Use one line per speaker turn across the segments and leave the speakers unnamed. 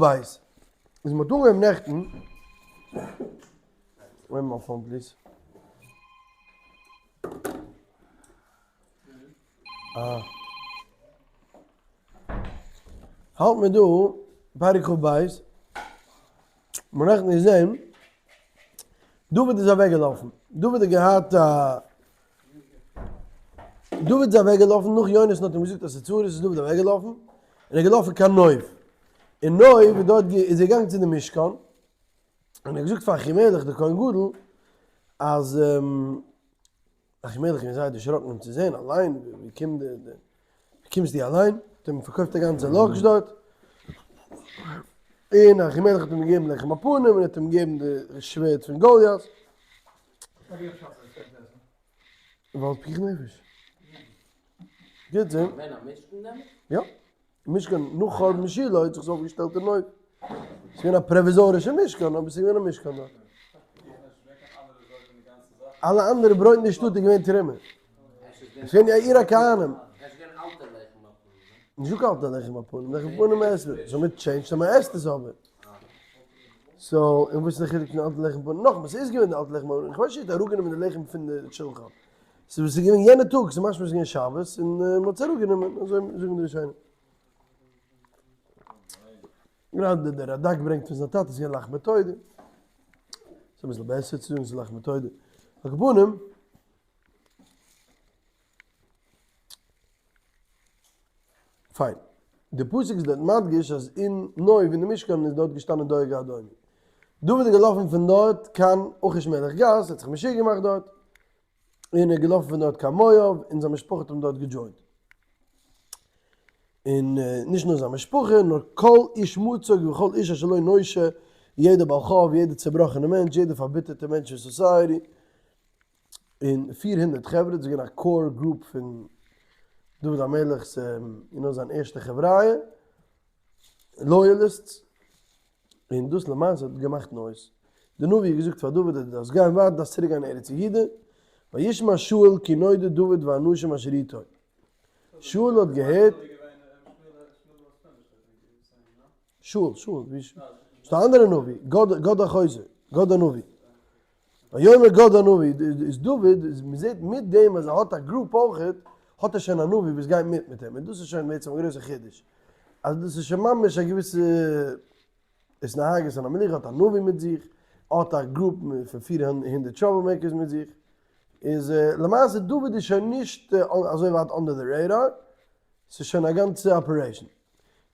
בית. איז מ'האט אנגעהויבן נעכטן, wait my phone please. אה. האלט מיר דא, פרק כ בית, מ'האט נעכטן געזען, דוד איז אוועקגעלאפן, דוד האט געהאט א, דוד איז אוועקגעלאפן, נאך יונתן האט אים געזאגט אז ס'איז צרות איז דוד אוועקגעלאפן, און ער איז געלאפן קיין נוב, אין נוב איז דארט איז ער געגאנגען צו די משכן, און ער האט געזאגט פאר אחימלך דער כהן גדול, אז אחימלך איז געווען זייער דערשראקן אים צו זען אליין, ווי קומט די ווי קומסטו אליין? האט אים פארקויפט א גאנצע לאקש דארט, און אחימלך האט אים געגעבן לחם הפנים, און האט אים געגעבן די שווערד פון גוליית. ווייל פיקוח נפש. גוט זען. יא. משכן נאך חורבן שילה האט זיך עס אויפגעשטעלט אין נוב. ס'איז געווען א פראוויזארישע משכן, אבער ס'איז געווען א משכן דארט. אלע אנדערע ברויט אין די שטאט איז געווען תרומה. עס איז געווען עיר הכהנים. נישט דא קיין אלטע לחם הפנים, לחם הפנים עסט מען. סאו מען טשעינדזשט אז מען עסט עס אבער. so, און וואס איז די חילוק פון אלטע לחם הפנים? נאכאמאל, ס'איז געווען די אלטע לחם הפנים, איך ווייס נישט ווער האט אראפגענומען די לחם פון די שולחן. ס'איז וואס איז געווען יענע טאג, ס'איז משמע ס'איז געווען שבת און מ'האט עס אראפגענומען, אזוי זאגן די ראשונים. גראדע דער רדק ברענגט פון זיין טאטע ס'איז געווען לחמי תודה. ס'איז אביסל בעסער צו זאגן ס'איז לחמי תודה. על כל פנים. פיין. די פסוק איז דארט מדגיש אז אין נוב אין די משכן איז דארט געשטאנען דואג האדומי. דוד איז געלאפן פון דארט קיין אכיש מלך גת, ער האט זיך משוגע געמאכט דארט, און ער איז געלאפן פון דארט קיין מואב, און זיין משפחה האט אים דארט געדזשוינט. און נישט נאר זיין משפחה, נאר כל איש מצוק וכל איש אשר לו נושה, יעדער בעל חוב, יעדער צעבראכענער מענטש, יעדער פארביטערטער מענטש אין society, און 400 חברה, דאס איז געווען א core group פון דוד המלך'ס, you know, זיין ערשטע חבריא, loyalists, און דאס למעשה האט געמאכט noise. די נביא האט געזאגט פאר דוד אז דו דארפסט גיין ווייטער, דארפסט צוריק גיין ארץ יהודה, וישמע שאול כי נודע דוד והאנשים אשר איתו. שאול האט געהערט. שאול, שאול, ווי איז דא אנדערע נביא, גד החוזה, גד הנביא. ויאמר גד הנביא, איז דוד, איז מען זעט מיט דעם אז ער האט א group אויכעט, האט ער שוין א נביא וואס גייט מיט מיט אים, און דאס איז שוין בעצם א גרויסע חידוש, אז דאס איז שוין ממש א געוויסע התנהגות פון א מלוכה, האט א נביא מיט זיך, האט א group פון 400 trouble makers מיט זיך, איז למעשה דוד איז שוין נישט אזוי ווייט under the radar, ס'איז שוין א גאנצע operation.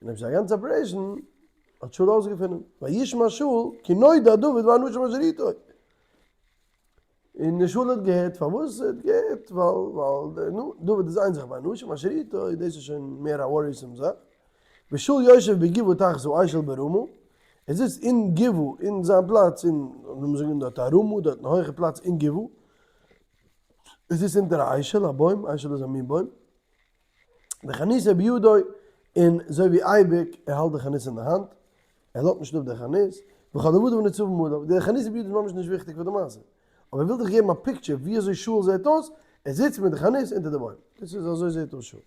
און אויב ס'איז א גאנצע operation, האט שאול אויסגעפונען, וישמע שאול כי נודע דוד והאנשים אשר איתו. און שאול האט געהערט, פארוואס ער האט געהערט, ווייל ווייל נו, דוד איז איין זאך והאנשים אשר איתו, דאס איז שוין מער א worrisome זאך. ושאול יושב בגבעה תחת האשל ברמה, ער זיצט אין גבעה, אין זיין פלאץ, אין, לאמיר זאגן דארט א רמה, דארט אין הויכע פלאץ אין גבעה, ער זיצט אונטער א אשל, א בוים, אשל איז א מין בוים. וחניתו בידו, און אזוי ווי אייביג, ער האלט די חנית אין די האנט, ער לאזט נישט אפ די חנית, וכל עבדיו נצבים עליו, די חנית בידו איז ממש נישט וויכטיג פאר די מעשה, אבער ער וויל דיך געבן א picture ווי אזוי שאול זעט אויס, ער זיצט מיט די חנית אונטער די בוים, דאס איז אזוי זעט אויס שאול.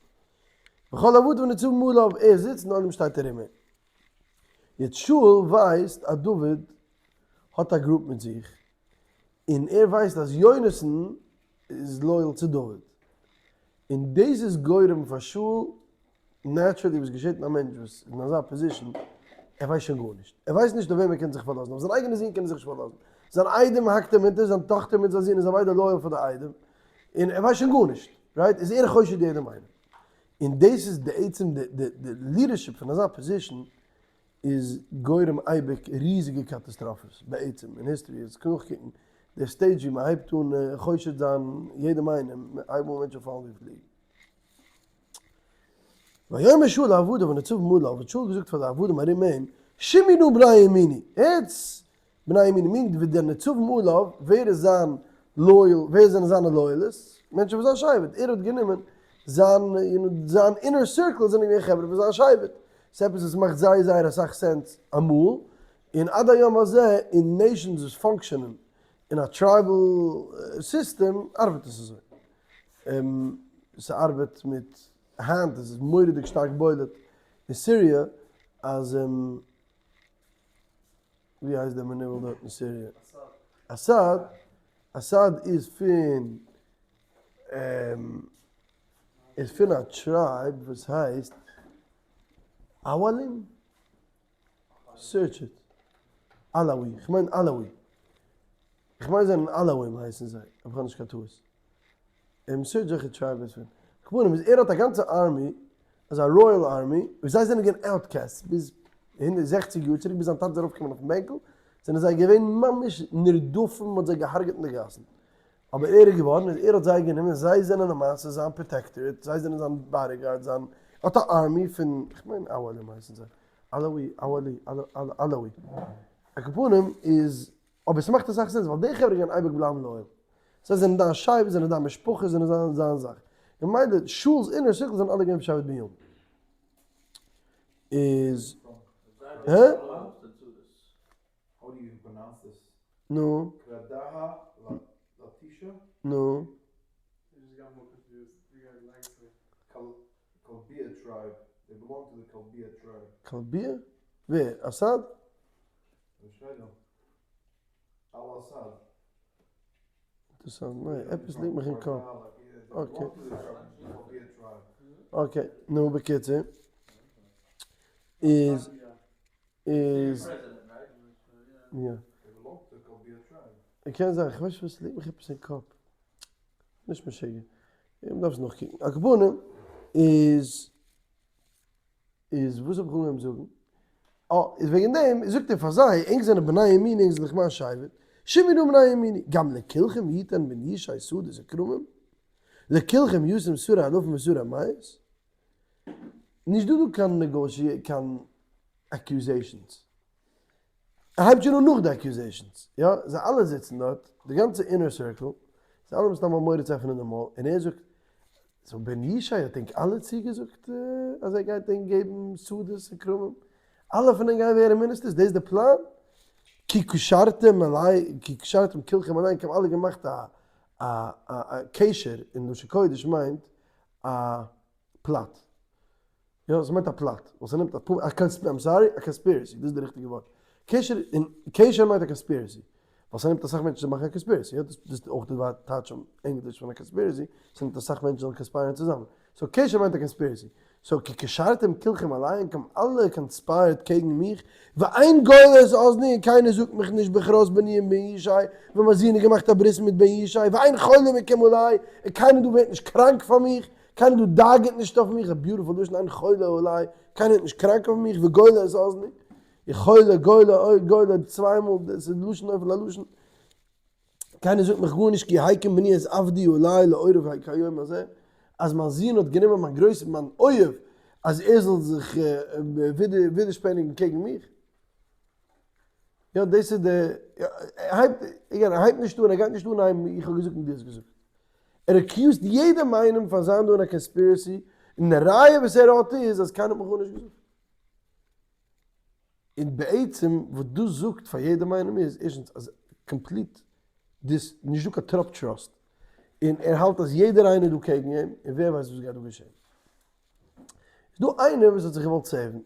וכל עבדיו נצבים עליו, ער זיצט און עולם שטייט ארום אים. יעצט שאול ווייסט אז דוד האט א group מיט זיך, און ער ווייסט אז יונתן איז loyal צו דוד, און דאס איז גורם פאר שאול, naturally וואס געשעט אין א מענטש וואס איז אין אזא position, ער ווייסט שוין גארנישט, ער ווייסט נישט אויף וועם ער קען זיך פארלאזן, אויף זיין אייגענע זון קען ער זיך נישט פארלאזן, זיין איידעם האקט אים אונטער, זיין טאכטער מיט זיין זון זענען ביידע loyal פאר די איידעם, און ער ווייסט שוין גארנישט, right? איז ער חושד יעדעם איינעם. און דאס איז בעצם די leadership פון אזא position איז גורם אייביג ריזיגע קאטאסטראפעס בעצם אין history איז נאכקוקן די stage ווי מען הייבט אן חושד זיין יעדעם איינעם הייבן אן מענטשן פאלן ווי פליגן. ויאמר שאול לעבדיו הנצבים עליו האט שאול געזאגט פאר די עבדים ארום אים שמעו נא בני ימיני הערטס בני ימיני מיינט ווי דער נצבים עליו ווער איז זיין loyal ווער זענען זיינע loyalists מענטשן פון זיין שבט ער האט גענומען זיין זיין inner circle זענען געווען חברה פון זיין שבט ס'איז עפעס וואס מאכט זייער זייער אסאך sense אמאל, און עד היום הזה אין nations וואס function ען אין א tribal system ארבעט עס אזוי. ס'ארבעט מיט היינט איז עס מורא'דיג שטארק בולט אין סיריע אז. ווי הייסט דער מנוול דארט אין סיריע? אסאד, אסאד איז פון איז פון א tribe וואס הייסט אוואלים? search it. אלאווי, כ'מיין אלאווי. כ'מיין זיי זענען אלאווים הייסן זיי, אויב כ'האב נישט קיין טעות. Search וועלכע tribe איז פון. כמובן איז ער האט א גאנצע army, אזא royal army, וואס זיי זענען געווען outcasts ביז 160 יאר צוריק ביז זיין טאטע איז ארויפגעקומען אויפן בענקל, זענען זיי געווען ממש נרדפים, מ'האט זיי געהארגעט אין די גאסן. אבער ער איז געווארן, ער האט זיי גענומען, זיי זענען למעשה זיין protectorate, זיי זענען זיין bodyguard, זיין, ער האט א army פון, כ'מיין אוואלים הייסן זיי, אלאווי, אוואלי, אלאווי. על כל פנים איז, אבער ס'מאכט אסאך sense, ווייל די חברה גייען אייביג בלייבן loyal. זיי זענען דיין שבט, זענען דיין משפחה, זענען זיין זיין זאך. ממילא שאול'ס inner circle זענען אלע געווען שבט בנימין. איז, הע? נו? נו? קאלביע? ווער? אסאד? אינטערעסאנט, ניין, עפעס ליגט מיך אין קאפ. Okay. Okay, נו, בקיצור. איז, איז, יא. קען זיין, כ'ווייס נישט וואס ס'ליגט מיך עפעס אין קאפ. נישט משוגע. מ'דארף עס נאכקוקן. על כל פנים, איז, איז וואס האב איך אנגעהויבן זאגן? אה, איז וועגן דעם זאגט ער פאר זיי, ענק זענען בני ימיני, ענק זענען דאך מיין שבט, שמעו נא בני ימיני, גם לכולכם יתן בן ישי שדות וכרמים, לכולכם ישים שרי אלפים ושרי מאות? נישט דא דא קיין negotia קיין accusations. ער הייבט שוין אן נאך די accusations, יא, זיי אלע זיצן דארט, די גאנצע inner circle, זיי אלע האבן סתם א מורא צו עפענען די מויל, און ער זאגט, so בן ישי האט ענק אלע צוגעזאגט אז ער גייט ענק געבן שדות און כרמים? אלע פון ענק גייען ווערן מיניסטערס? דאס איז די פלאן? כי קשרתם אלי, כי קשרתם כולכם אלי, ענק האבן אלע געמאכט א א א קשר, אין לשון קודש מיינט א plot. יא, ס'מיינט א plot, ווייל ס'נעמט א פאר, א consp, I'm sorry, א conspiracy, דאס איז די ריכטיגע ווארט. קשר, און קשר מיינט א conspiracy, ווייל ס'נעמט אסאך מענטשן צו מאכן א conspiracy, יא, דאס איז אויך די ווארט טייטש אויף ענגליש פון א conspiracy, ס'נעמט אסאך מענטשן זאלן conspire ן צוזאמען. So קשר מיינט א conspiracy. So כי קשרתם כולכם אלי, ענק האבן אלע conspired קעגן מיך, ואין גולה את אזני, און קיינער זאגט מיך נישט בכרות בני עם בן ישי, ווען מיין זון האט געמאכט א ברית מיט בן ישי, ואין חולה מכם עלי, און קיינער דא ווערט נישט קראנק פאר מיך, קיינער דא דאגה'ט נישט אויף מיך, א beautiful לשון, אין חולה עלי, קיינער ווערט נישט קראנק אויף מיך, וגולה את אזני, איך חולה, גולה, אוי, גולה, צוויי מאל, דאס איז לשון אויף לשון, קיינער זאגט מיך גארנישט, כי הקים בני את עבדי עלי לעורב כהיום הזה, אז מיין זון האט גענומען מיין גרויסן, מיין אויב, אז ער זאל זיך ווידערשפעניגן קעגן מיך. יא, דאס איז די, ער הייבט, again, ער הייבט נישט אן, ער גייט נישט אנהייבן איך האב געזאגט און דו האסט געזאגט. ער accuse ט יעדעם איינעם פאר זיין דא אין א conspiracy, און די ראיה וואס ער האט איז אז קיינער האט מיך גארנישט געזאגט. און בעצם וואס דאס זאגט פאר יעדעם איינעם איז, ערשטנס אז complete דאס, נישט דא קיין טראפ trust, און ער האלט אז יעדער איינער איז דא קעגן אים, און ווער ווייסט וואס גייט דא געשען. איז דא איינער וואס האט זיך געוואלט save ן,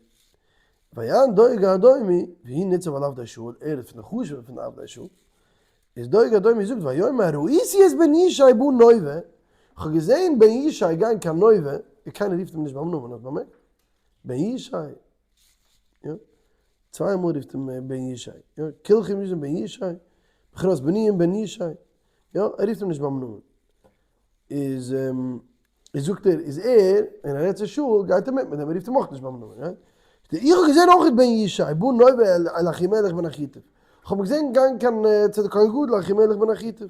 ויען דואג האדומי, והוא ניצב על עבדי שאול, ער איז פון די חשוב'ע פון די עבדי שאול, איז דואג האדומי זאגט ויאמר ראיתי את בן ישי בא נובה, איך האב געזען בן ישי גיין קיין נובה, און קיינער רופט אים נישט ביים נאמען, האסט באמערקט? בן ישי, יא, צוויי מאל רופט אים בן ישי, יא, כולכם ישי בן ישי, בכרות בני עם בן ישי, יא, ער רופט אים נישט ביים נאמען. איז איז זאגט ער איז ער און ער רעדט צו שאול גייט ער מיט מיט דעם ער רופט אים אויך נישט ביים נאמען right? זאגט ער איך האב געזען אויך בן ישי בא נובה אל אחימלך בן אחיטוב איך האב געזען גיין קיין צו די כהן גדול אחימלך בן אחיטוב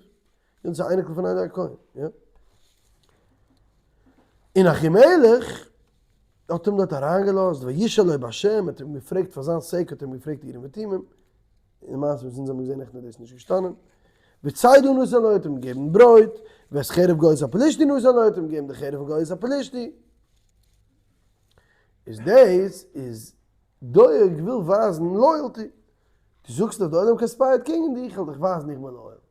און ס'איז א אייניקל פון עלי הכהן יא און אחימלך האט אים דארט אריינגעלאזט וישאלו בהשם האט אים געפרעגט פאר זיין sake האט אים געפרעגט אורים ותומים אין מעשה וואס אונז האבן געזען נעכטן איז דאס נישט געשטאנען. וצידה נתן לו האט אים געגעבן ברויט, ואת חרב גוליית הפלשתי נתן לו האט אים געגעבן די חרב פון גוליית הפלשתי. איז דאס איז דואג וויל ווייזן loyalty. דו זאגסט אז די עולם conspire ט קעגן דיך, איך וועל דיך ווייזן איך בין loyal.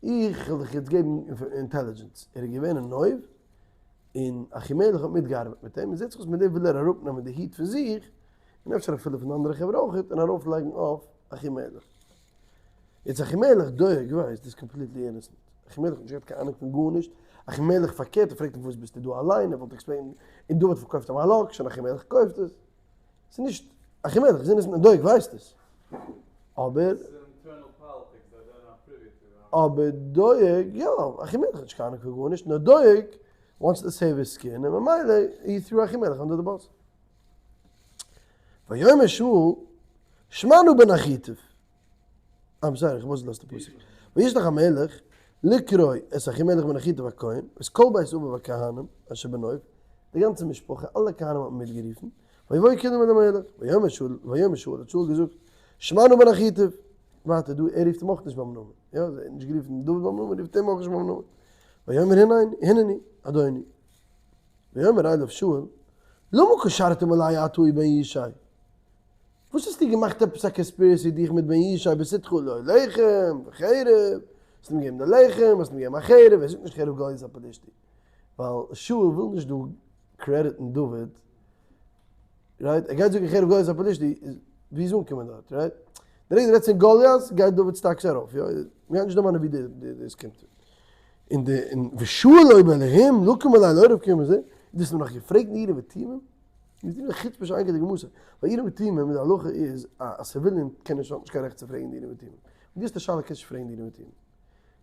איך וועל דיך יעצט געבן intelligence. ער איז געווען אין נוב, און אחימלך האט מיטגעארבעט מיט אים, און זעט זיך אויס מיט דעם וויל ער אראפנעמען די heat פון זיך. און אפשר אפילו פון די אנדערע חברה אויכעט, און ארויפלייגן אויף אחימלך. יעצט אחימלך דואג ווייסט איז completely innocent, אחימלך האט נישט געהאט קיין אהנונג פון גארנישט, אחימלך פארקערט ער פרעגט אים פארוואס ביסטו דא אליין, ער וואלט explain, און דוד פארקויפט אים א לאקש און אחימלך קויפט עס, ס'איז נישט, אחימלך איז innocent און דואג ווייסט עס, אבער. אבער דואג, יא, אחימלך האט נישט קיין אהנונג פון גארנישט, נאר דואג wants to save his skin און ממילא he threw אחימלך under the bus. ויאמר שאול שמע נא בן אחיטוב, I'm sorry, איך האב אויסגעלאזט די פסוק. וישלח המלך לקרוא את אחימלך בן אחיטוב הכהן, ואת כל בית אביו הכהנים אשר בנוב, די גאנצע משפחה, אלע כהנים האט מען מיטגערופן, ויבואו כולם אל המלך, ויאמר שאול, ויאמר שאול, האט שאול געזאגט, שמע נא בן אחיטוב, ווייטער דא, ער רופט אים אויך נישט ביים נאמען, יא, ער האט נישט גערופן דוד ביים נאמען, ער רופט אים אויך נישט ביים נאמען, ויאמר הנני, הנני, אדוני. ויאמר אליו שאול, למה קשרתם אלי אתה ובן ישי? וואס האסטו געמאכט עפעס א conspiracy דיך מיט בן ישי בשאתך לו לחם וחרב, האסט אים געגעבן די לחם, האסט אים געגעבן א חרב, ער זאגט נישט חרב גלית הפלשתי, ווייל שאול וויל נישט דא credit ן דוד, right? ער גייט זאגן חרב גלית הפלשתי, ווי איז אנקומען דארט, right? די רגע דו רעדסט פון גלית גייט דוד stocks ארויף, יא? מ'גייט נישט דערמאנען ווי דאס קומט. און די און ושאל אויב אלהים לקום אלי לעורב כיום הזה, דו האסט מיר נאך געפרעגט אין אורים ותומים? מיר זענען חוצפה שאין כדוגמתה, ווייל אורים ותומים די הלכה איז א א civilian קען נישט האט נישט קיין רעכט צו פרעגן די אורים ותומים, ווען דו האסט א שאלה קענסטו נישט פרעגן די אורים ותומים,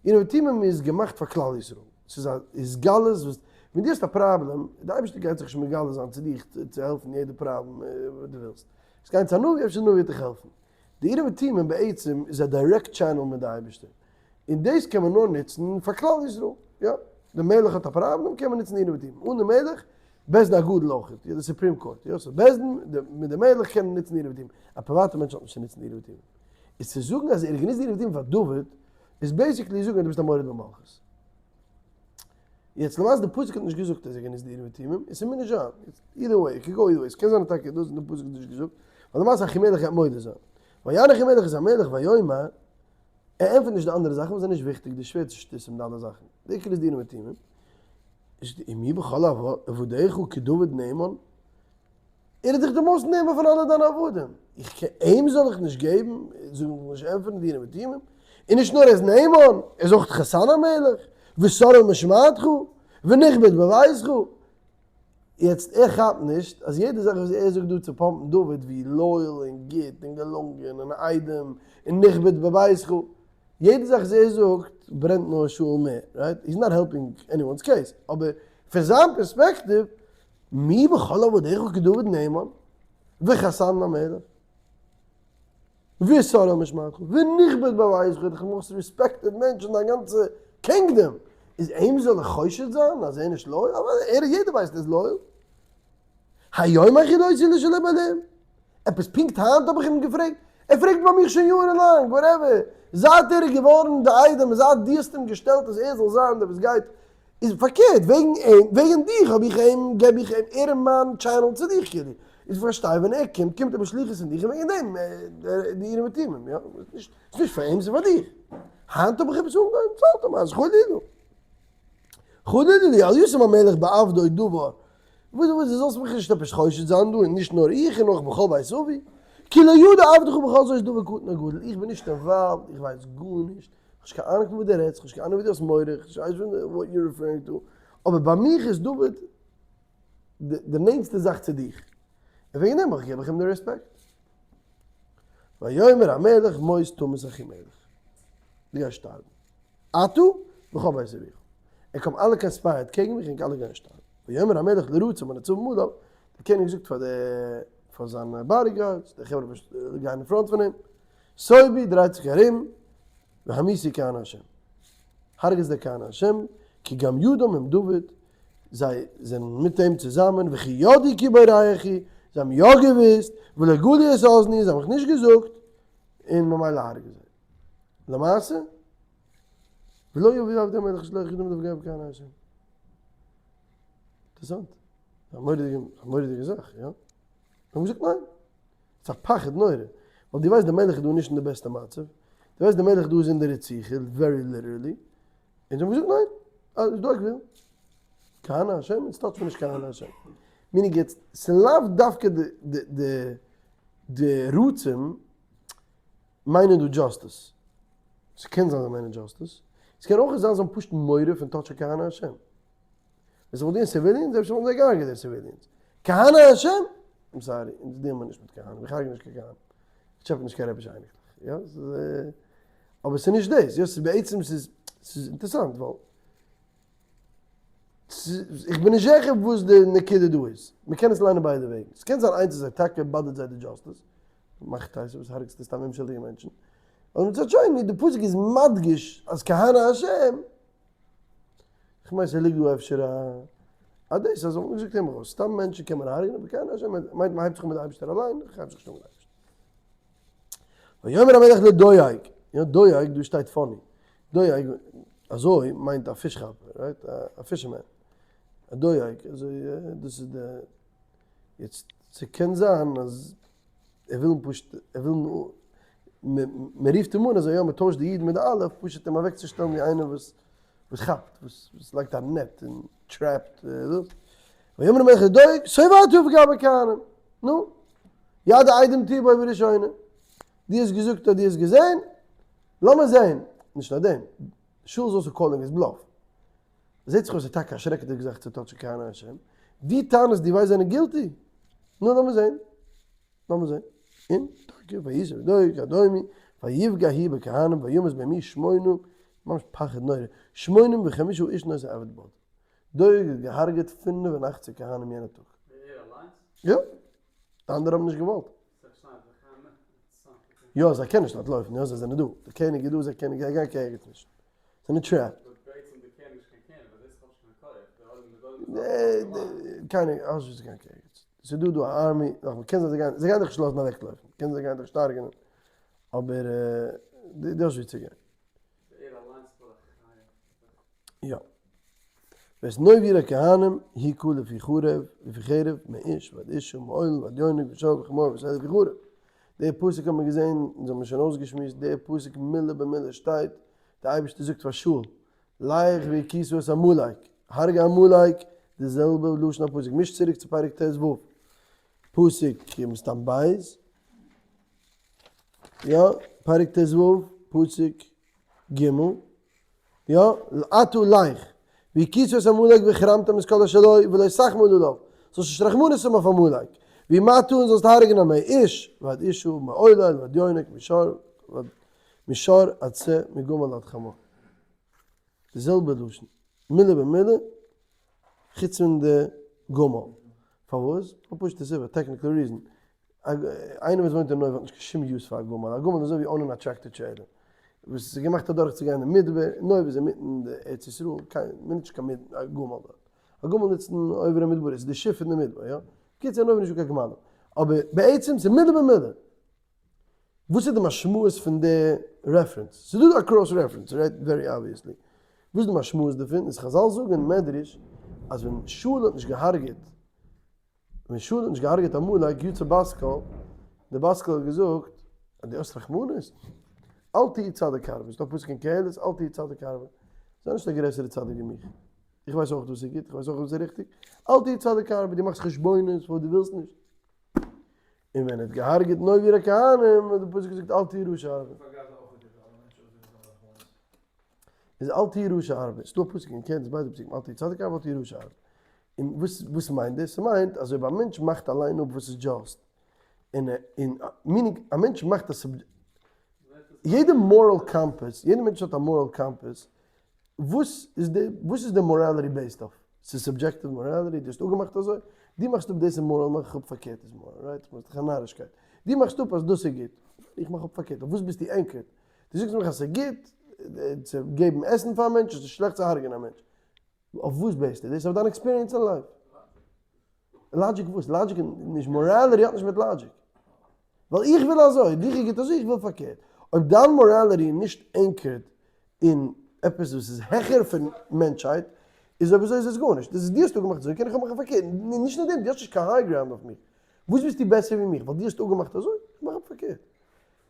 אורים ותומים איז געמאכט פאר כלל ישראל, ס'איז א התגלות וואס ווען דו האסט א פראבלעם, די אייבערשטער גייט זיך נישט מגלה זיין צו דיך צו העלפן יעדע פראבלעם וואס דו ווילסט, עס גיין צו א נביא אפשר די נביא וועט דיך העלפן, די אורים ותומים בעצם איז א direct channel מיט די אייבערשטער, און דאס קען מען נאר נוצן פאר כלל ישראל, יא, די מלך האט א פראבלעם קען מען נוצן די אורים ותומים, אן די מלך, בית דין הגדול אויך, יא די supreme court, יא, so בית דין מיט די מלך קענען נוצן די אורים ותומים, א פריוואטע מענטש האט נישט צו נוצן די אורים ותומים. איז צו זאגן אז ער האט גענוצט די אורים ותומים פאר דוד, איז basically זאגן אז דו ביסט א מורד במלכות. יעצט למעשה די פסוק האט נישט געזאגט אז ער האט גענוצט די אורים ותומים, און ס'מוז נישט זיין, either way, it could go either way, ס'קען זיין אז טאקע דאס האט די פסוק נישט געזאגט, ווייל למעשה אחימלך גייט מודה זיין. ויען אחימלך את המלך ויאמר, ער ענטפערט נישט די אנדערע זאכן וואס זענען נישט וויכטיג, די שווערצע שטותים די אלע זאכן, די עיקר איז די אורים ותומים. ומי בכל עבדיך כדוד נאמן, ער איז דאך די most נאמן פון אלע דיינע עבדים, איך קען אים זאל איך נישט געבן, זאל איך נישט ענטפערן די אורים ותומים, און נישט נאר ער איז נאמן, ער איז אויך חתן המלך, ושר על משמרתך, ונכבד בביתך. יעצט ער כאפט נישט אז יעדע זאך וואס ער זאגט דא צו pump ן דוד ווי loyal און גוט און געלונגען און איידעם און נכבד בביתך, יעדע זאך וואס ער זאגט ברענט נאר שאול מער, right? He's not helping anyone's case, אבער פון זיין פערספעקטיוו, מי בכל עבדיך כדוד נאמן, וחתן למלך, ושר על משמרתך, ונכבד בביתך, איז דאך most respected מענטש אין דיין גאנצע kingdom, איז אים זאל איך חושד זיין אז ער איז נישט loyal? אוודאי, ער יעדער ווייסט ער איז loyal. היום החידותי לשלם עליהם? עפעס פונקט היינט האב איך אים געפרעגט? ער פרעגט ביי מיך שוין יארן לאנג, whatever, זייט ער איז געווארן די איידעם און זייט דו האסט אים געשטעלט אז ער זאל זיין דער וואס גייט, איז פארקערט, וועגן אים, וועגן דיך האב איך אים, געב איך אים, ער איז מיין channel צו דיך כאילו, איז פארשטיי ווען ער קומט, קומט ער בשליחות פון דיך און וועגן דעם, די אורים ותומים, יא, ס'איז נישט פאר אים, ס'איז פאר דיך. היינט האב איך עפעס אנגעהויבן, צאלט אים אז חלילה. חלילה לי, אל ישים המלך בעבדו דבר, וואס וואס דו זאלסט מיך נישט עפעס חושד זיין דא, און נישט נאר איך, און אויך בכל בית אבי, כי לא ידע עבדך בכל זאת דבר קטן או גדול, איך בין נישט involved, איך ווייס גארנישט, איך האב נישט קיין אהנונג פון וואס דו רעדסט, איך האב נישט קיין אהנונג ווי דו האסט מורא, איך ווייס נישט what you're referring to, אבער ביי מיך איז דוד די נענטסטע זאך צו דיך, און וועגן דעם געב איך אים די רעספעקט. ויאמר המלך מות תמות אחימלך, דו גייסט שטארבן. אתה וכל בית אביך. ענק האבן אלע conspired קעגן מיך, ענק אלע גייען שטארבן. ויאמר המלך לרציו הנצבים עליו, דער קעניג זאגט פאר די, פאר זיינע bodyguards, די חברה וואס גייען אין front פון אים, סובו, דרייט זיך ארום, והמיתו כהני השם. הרג'עטס די כהני השם, כי גם ידם עם דוד, זיי זענען מיט אים צוזאמען, וכי ידעו כי בורח הוא, זיי האבן יא געוואוסט, ולא גלו את אזני, זיי האבן מיך נישט געזאגט, און ממילא הרג'ע זיי. למעשה, ולא יביא עבדי המלך שלא יחדו מדברי גב כהנא השם. אינטערעסאנט. א מורא'דיגע, א מורא'דיגע זאך, יא? זיי האבן געזאגט ניין. ס'איז א פחד נורא. ווייל דו ווייסט די מלך איז דא נישט אין די בעסטע מצב. דו ווייסט די מלך דא איז אין די רציחה, very literally. און זיי האבן געזאגט ניין. אה, איז דא א גבול. כהנא השם, אונז touch ט מען נישט כהנא השם. meaning יעצט, ס'לאו דווקא די, די, די. די רצים מיינען דא justice. ס'קען זיין זיי מיינען justice. ס'קען אויך זיין זיי האבן פשוט מורא פון touch ן כהני השם. ווען ס'וואלט געווען civilians אפשר וואלטן זיי געהארגעט די civilians. כהני השם? I'm sorry, אונז deal ן מיר נישט מיט כהנים, איך הארג נישט קיין כהנים. איך טשעפע נישט קיין רעבישע אייניקלעך. יא? אבער ס'איז נישט דאס. יא, ס'איז בעצם ס'איז ס'איז אינטערעסאנט ווייל איך בין נישט זיכער וואס די נקודה דא איז. מ'קען עס ליינען ביידע וועגן. ס'קען זיין איינס איז זיי טאקע bother ט זיי די justice. מאכט טייסט וואס הרג'סטו סתם אומשולדיגע מענטשן. אבער מצד שני די פסוק איז מדגיש אז כהני השם. כ'מיין ס'ליגט דא אפשר א א דאס אז מ'האט געזאגט אים ארויס. סתם מענטשן קען מען הרג'נען אבער כהני השם מיינט מ'הייבט זיך אן מיט די אייבערשטער אליין, כ'הייב זיך נישט אן מיט די אייבערשטער. ויאמר המלך לדואג, יא דואג דא שטייט funny, דואג אזוי מיינט א פיש כאפער, right? א fisherman, א דואג אזוי דאס איז די, יעצט ס'קען זיין אז ער וויל פשוט ער וויל מ'רופט אים אן אזוי יא מ'טוישט די י' מיט די א' פשוט אים אוועקצושטעלן ווי איינער וואס וואס כאפט וואס לייגט א net און trap ט דאס, ויאמר המלך לדואג סוב אתה ופגע בכהנים, נו, יד העדים תהיה בו בראשונה, דו האסט געזאגט אז דו האסט געזען, לאמיר זען, נישט נאר דעם, שאול איז also calling his bluff, זעט זיך אויס ס'איז טאקע א שרעקעדיגע זאך צו touch ן כהני השם, דו טענה'סט דו ווייסט זענען guilty, נו לאמיר זען, לאמיר זען, און טאקע ויסב דואג האדומי ויפגע הוא בכהנים וימת בהם איש שמונה, ממש פחד נורא, שמונים וחמשה איש נושאי עבד בד. דואג האט געהארגעט 85 כהנים יענע טאג.
ער אליינס?
יא. די אנדערע האבן נישט געוואלט. יא, זיי קענען נישט אנטלויפן, יא, זיי זענען דא. די קעניג איז דא, זיי קענען גיין קיין ערגעץ נישט. זיי זענען trapped. קיינער האט נישט קיין ערגעץ. ס'איז דא דא א army, נאכאמאל, קען זיין זיי גייען, זיי גייען דיך נישט לאזן אוועקלויפן, קען זיין זיי גייען דיך נישט הרג'נען, אבער דו האסט וואו צו גיין. יא. ואת נוב עיר הכהנים הכה לפי חרב, לפי חרב, מאיש ועד אשה ומעולל ועד יונק ושור וחמור ושה לפי חרב. די פסוק האט מען געזען, אונז האבן שוין אויסגעשמועסט, די פסוק מילה במילה שטייט, די אייבערשטער זאגט פאר שאול, לך והכית את עמלק, הרגע עמלק, די זעלבע לשון הפסוק, מיש צוריק צו פרק ט"ו, פסוק מסתם ב', יא, פרק ט"ו, פסוק ג', יא, עתה לך, והכית את עמלק והחרמתם את כל אשר לו, ולא תחמול עליו, זאלסט נישט רחמנות האבן אויף עמלק, והמתה און זאלסט הרג'נען מאיש ועד אשה מעולל ועד יונק משור עד שה מגמל עד חמור. די זעלבע לשון, מילה במילה, חוץ פון די גמל. פארוואס? א פשוטע סיבה, technical reason. איינער וואס וואוינט אין נוב האט נישט קיין שום use פאר א גמל, א גמל איז אזוי ווי אן א tractor trailer וואס איז געמאכט אדורך צו גיין אין מדבר, נוב איז אינמיטן די ארץ ישראל, קיין מען נוצט נישט קיין גמל דארט, א גמל נוצט מען עוברי מדבר, עס איז די שיף פון די מדבר, יא? בקיצור אין נוב איז נישטא קיין גמלים, אבער בעצם ס'איז מילה במילה. וואס איז די משמעות פון די reference? ס'איז דא דא א cross reference, right? Very obviously. וואס איז די משמעות דערפון? איז חזל זאגן אין מדרש אז ווען שאול האט נישט געהארגעט ווען שאול האט נישט געהארגעט עמלק יצא בת קול, די בת קול האט געזאגט אז דו האסט רחמנות, אל תהי צדיק הרבה, ס'דא א פסוק אין קהלת אל תהי צדיק הרבה, זיי נישט א גרעסערע צדיק ווי מיך, איך ווייס אויך וואס איז גוט, איך ווייס אויך וואס איז ריכטיג, אל תהי צדיק הרבה, דו מאכסט חשבונות פארוואס דו ווילסט נישט. און ווען ער האט געהארגעט נוב עיר הכהנים האט די פסוק געזאגט אל תהי רשע הרבה. איז אל תהי רשע הרבה, ס'דא א פסוק אין קהלת ביידע פסוקים אל תהי צדיק הרבה אל תהי רשע הרבה. און וואס וואס מיינט דאס? ס'מיינט אז אויב א מענטש מאכט אליין אפ וואס איז just, און און meaning א מענטש מאכט א sub יעדע moral compass, יעדע מענטש האט א moral compass, וואס איז די וואס איז די morality based אויף? ס'איז subjective morality? דו האסט אפגעמאכט אזוי? דו מאכסט אפ דאס איז מאראל מאך איך אפ פארקערט איז מאראל, right? כ'מיין ס'איז דאך א נארישקייט. דו מאכסט אפ אז דאס איז גוט, איך מאך אפ פארקערט, אויף וואס ביסטו anchored? דו זאגסט מיך אז ס'איז גוט צו געבן עסן פאר א מענטש, עס איז שלעכט צו הרג'ענען א מענטש. אויף וואס base סטו דאס? אויף דיין experience אין life. Logic וואס? Logic איז נישט morality האט נישט מיט logic. ווייל איך וויל אזוי, דיך איז גוט אזוי, איך וויל פארקערט. אויב דיין morality איז נישט anchored אין עפעס וואס איז העכער פון מענטשהייט, איז אויב אזוי איז עס גארנישט. דאס איז דו האסט אפגעמאכט אזוי, קען איך אפמאכן פארקערט. נישט נאר דעם, דו האסט נישט קיין high ground אויף מיר. וואס ביסטו בעסער ווי מיך? ווייל דו האסט אפגעמאכט אזוי, איך מאך אפ פארקערט.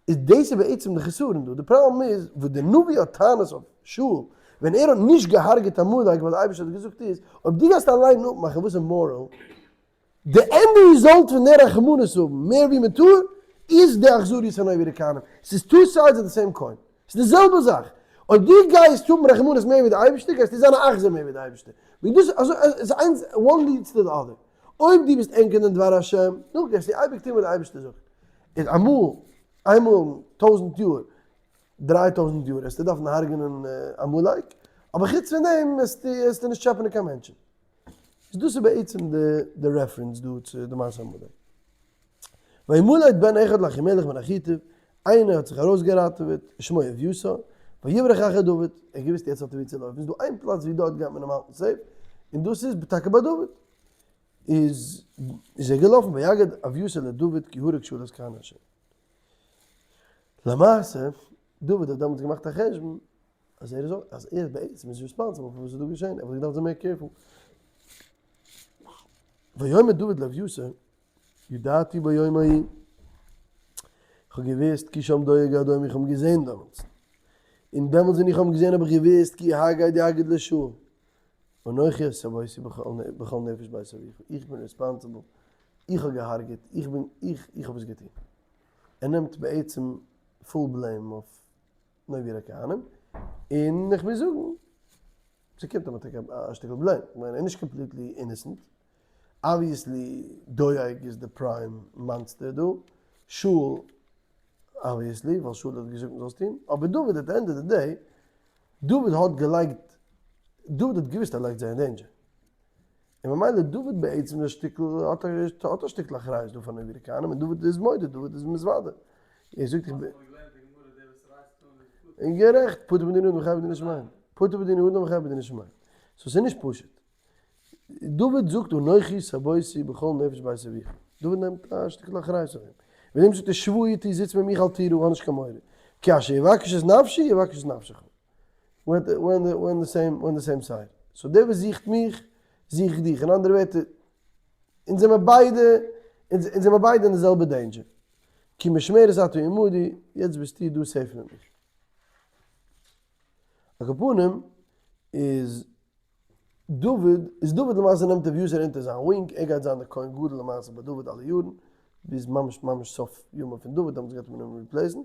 איז דאס איז בעצם די חסרון דא, די פראבלעם איז וואס די נביא האט טענות אויף שאול ווען ער האט נישט געהארגעט עמלק ווייל די אייבערשטער האט געזאגט איז אויב דו גייסט אליין אפמאכן וואס איז מאראל, די end result פון די רחמנות האבן מער ווי מען טאר. איז די אכזריות פון נוב עיר הכהנים. ס'איז two sides of the same coin. ס'איז די זעלבע זאך. אויב דו גייסט האבן רחמנות מער ווי די אייבערשטער, גייסטו זיין א אכזר מער ווי די אייבערשטער. ווי דאס אזוי איז איינס, one leads to the other. אויב דו ביסט ענג אין דעם דבר השם, נו, גייסטו אייביג טון וואס די אייבערשטער זאגט. איז אמאל, איינמאל אין טויזנט יאר, 3000 יאר, וועסטו דארפן הרג'נען עמלק, אבער חוץ פון דעם וועסטו נישט טשעפענען קיין מענטשן. איז דאס איז בעצם די reference דא צו די מעשה עמלק. וימלט בן אחד לאחימלך בן אחיטוב, איינער האט זיך ארויסגעראטעוועט, שמו אביתר, ויברח אחר דוד, ער האט געוואוסט יעצט האט ער וואו צו לויפן, איז דא איין פלאץ ווי דארט גייט מען אים האלטן safe, און דאס איז טאקע ביי דוד. איז איז ער געלאפן ויגד אביתר לדוד כי הרג שאול את כהני השם. למעשה, דוד האט דעמאלטס געמאכט א חשבון אז ער איז אז ער בעצם איז responsible פאר וואס איז דא געשען, ער וואלט געדארפט זיין מער careful. ויאמר דוד לאביתר, ידעתי ביום ההוא, איך האב געוואוסט כי שם דואג האדום, איך האב אים געזען דעמאלטס, און דעמאלטס ווען איך האב אים געזען האב איך געוואוסט כי הגד יגיד לשאול, אנכי הסבותי בכל נפש בית אביך, איך בין responsible, איך האב געהארגעט, איך בין, איך, איך האב עס געטון. ער נעמט בעצם full blame אויף נוב עיר הכהנים, און איך מוז זאגן, ס'קומט אים טאקע א שטיקל blame, איך מיין ער איז נישט completely innocent, obviously דואג איז די prime monster דא, שאול obviously ווייל שאול האט געזאגט מ'זאל עס טון, אבער דוד at the end of the day, דוד האט געלייגט, דוד האט געוויסט ער לייגט זיי אין danger, און ממילא דוד בעצם איז א שטיקל, האט א שטיקל אחריות דא פאר נוב עיר הכהנים, און דוד איז מודה, דוד איז מתוודה, ער זאגט איך בין גערעכט, פטור בדיני אדם וחייב בדיני שמים, פטור בדיני אדם וחייב בדיני שמים, so ס'איז נישט פשוט. דוד זאגט אנכי הסבותי בכל נפש בית אביך, דוד נעמט א שטיקל אחריות אויף אים, וועגן דעם זאגט ער שבו איתי זיץ מיט מיך אל תירא האב נישט קיין מורא, כי אשר יבקש את נפשי יבקש את נפשך, we're on the same side, so דער וואס זוכט מיך זוכט דיך, אין אנדערע ווערטער אונז זעמער ביידע, אונז זעמער ביידע אין די זעלבע danger, כי משמרת אתה עמדי, יעצט ביסטו דא safe מיט מיר. על כל פנים איז דוד, איז דוד למעשה נעמט אביתר אונטער זיין wing, ער גייט זיין דער כהן גדול למעשה ביי דוד אלע יארן, ביז ממש ממש סוף ימיו פון דוד, דעמאלטס גייט מען אים replace ן,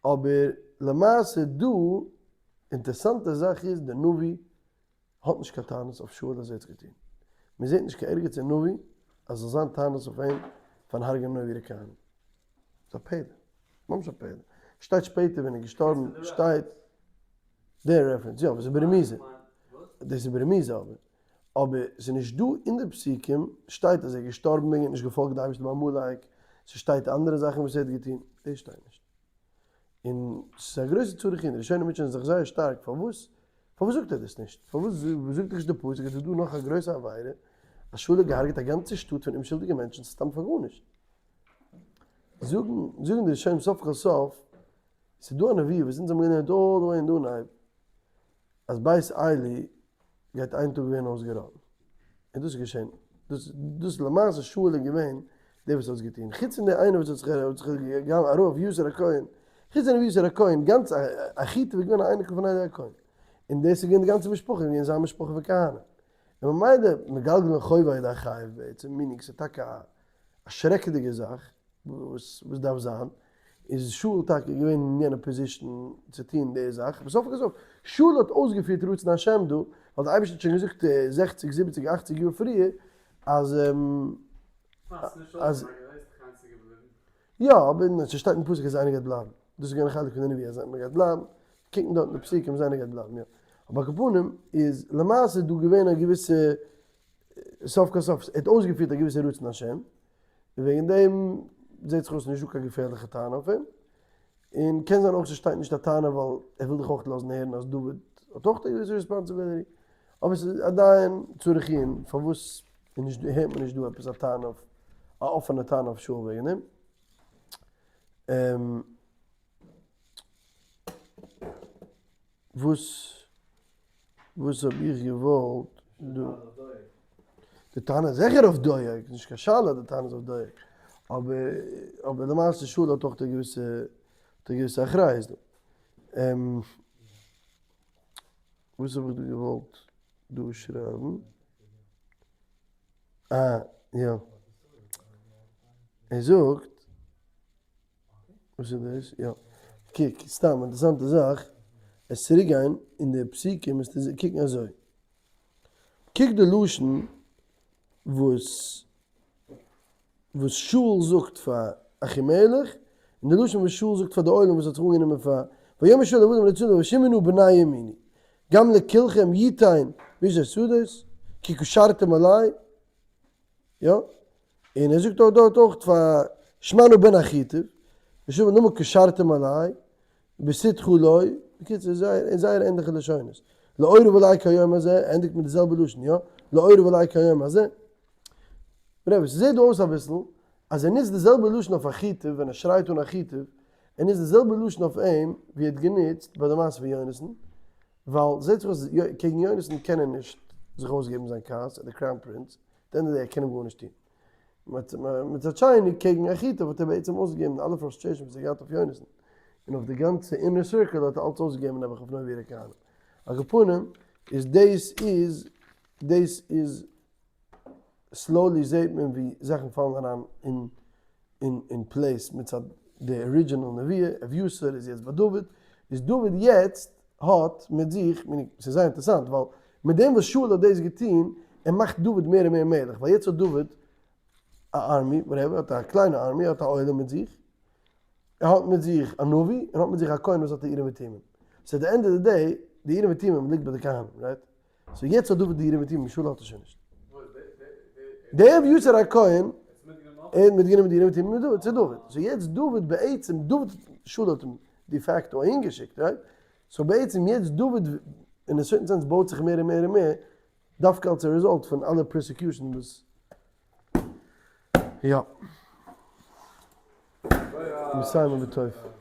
אבער למעשה דא, אינטערסאנטע זאך איז דער נביא האט נישט קיין טענות אויף שאול אז ער האט עס געטון, מען זעט נישט קיין ערגעץ אין נביא אז זאל זיין טענות אויף אים פארן הרג'נען נוב עיר הכהנים, ס'איז א פלא, ממש א פלא, שטייט שפעטער ווען ער איז געשטארבן שטייט דער reference, יא, וואס איז ברמיזה, דאס איז ברמיזה אבער, אבער ס'איז נישט דא אין די פסוקים שטייט אז ער איז געשטארבן וועגן ער האט נישט געפאלגט די אייבערשטער ביי עמלק, ס'שטייט אנדערע זאכן וואס ער האט געטון, דאס שטייט נישט. און ס'איז א גרויסע צריך עיון, די ראשונים מוטשענען זיך זייער שטארק פארוואס פארוואס זאגט ער דאס נישט? פארוואס זאגט נישט די פסוק אז ס'איז דא נאך א גרויסע עבירה אז שאול האט געהארגעט א גאנצע שטאט פון אומשולדיגע מענטשן סתם פאר גארנישט? זאגן זאגן די ראשונים סוף כל סוף ס'איז דא א נבואה וואס אונז האבן געלערנט all the way אין די אנהייב אז בית עלי גייט איין טאג ווערן אויסגעראטן, און דאס איז געשען, דאס דאס למעשה שאול איז געווען דער וואס האט עס געטון, חוץ פון דער איינער וואס האט זיך האט זיך געגאנגען ארויף אביתר הכהן, חוץ פון אביתר הכהן, גאנץ אחיטוב איז געווען א אייניקל פון עלי הכהן, און דאס איז געווען די גאנצע משפחה, איז געווען זיין משפחה פון כהנים, און ממילא מגלגלין חובה על ידי חייב בעצם, meaning ס'איז טאקע א שרעקעדיגע זאך וואס דארף זיין, איז שאול טאקע געווען אין יענע position צו טון די זאך, בסוף כל סוף, שאול האט אויסגעפירט רצון השם דא, ווייל דער אייבערשטער האט שוין געזאגט זעכציג זיבעציג אכציג יאר פריער אז אז יא, אבער ס'שטייט אין פסוק אז איינער גייט בלייבן, דאס איז געווען א חלק פון די נבואה אז מען גייט בלייבן, קוקן דארט אין די פסוקים אז איינער גייט בלייבן, יא. אבער על כל פנים איז למעשה דא געווען א געוויסע סוף כל סוף, ער האט אויסגעפירט א געוויסע רצון השם, און וועגן דעם זעט זיך אויס נישט דא קיין געפערליכע טענה אויף אים, און קען זיין אויך ס'שטייט נישט א טענה ווייל ער וויל דיך אויך לאזן הערן אז דוד האט אויך א געוויסע responsibility, אבער ס'איז עדיין צריך עיון פארוואס איז נישט הערט מען נישט דא עפעס א טענה אויף א אפענע טענה אויף שאול וועגן דעם. וואס וואס האב איך געוואלט דא? די טענה איז זיכער אויף דואג, נישט קיין שאלה די טענה איז אויף דואג, אבער אבער למעשה שאול האט אויך א געוויסע האט א געוויסע אחריות דא. וואס האב איך דא געוואלט דא שרייבן? אה יא. ער זאגט. וואס איז דאס? יא. קוק, סתם אינטערעסאנטע זאך, עס צוריק גיין אין די פסוקים וועסטו קוקן אזוי. קוק די לשון וואס וואס שאול זאגט פאר אחימלך, און די לשון וואס שאול זאגט פאר די עולם וואס האט זיך אנגענומען פאר ויאמר שאול לעבדים לצאנו שמעו נא בני ימיני גם לכולכם יתן מאיש השדות כי קשרתם עלי, יא, און ער זאגט אויך דארט אויך פאר שמע נא בן אחיטוב, ושוב למה קשרתם עלי, בשדך לא, בקיצור זייער זייער ענליכע לשונות, לאורה עלי כהיום הזה, ענדיגט מיט די זעלבע לשון, יא, לאורה עלי כהיום הזה. רבי, ס'זעט דא אויס אביסל אז ער נוצט די זעלבע לשון אויף אחיטוב ווען ער שרייט אן אחיטוב, ער נוצט די זעלבע לשון אויף אים ווי ער האט גענוצט ביי די מעשה פון יונתן, ווייל זעט זיך אויס קעגן יונתן קען ער נישט זיך אויסגעבן זיין כעס, ער איז די crown prince, די ענדע ער קען אים גארנישט טון. מצד שני קעגן אחיטוב האט ער בעצם אויסגעגעבן אלע frustration וואס ער האט געהאט אויף יונתן, און אויף די גאנצע inner circle האט ער אלץ אויסגעגעבן נעבעך אויף נוב עיר הכהנים. על כל פנים איז דאס איז דאס איז slowly זעהט מען ווי זאכן פאלן אריין אין אין אין place מצד די original נבואה, אביתר איז יעצט ביי דוד, איז דוד יעצט האט מיט זיך, ס'איז זייער אינטערעסאנט ווייל מיט דעם וואס שאול האט דאס געטון, ער מאכט דוד מער און מער מלך, ווייל יעצט האט דוד א army, whatever, האט א קליינע army, ער האט א עולם מיט זיך, ער האט מיט זיך א נביא, און האט מיט זיך א כהן וואס האט א אורים ותומים. so די end of די day, די אורים ותומים ליגט ביי די כהנים, right? so יעצט האט דוד די אורים ותומים, שאול האט עס שוין נישט. דער אביתר הכהן, ער האט מיטגענומען די אורים ותומים מיט דוד, צו דוד. so יעצט דוד בעצם, דוד, שאול האט אים de facto אהינגעשיקט, right? so בעצם יעצט דוד, אין א certain sense בויט זיך מער און מער און מער, דווקא אלס א result פון אלע persecution וואס, יא. מסיימים בטוב.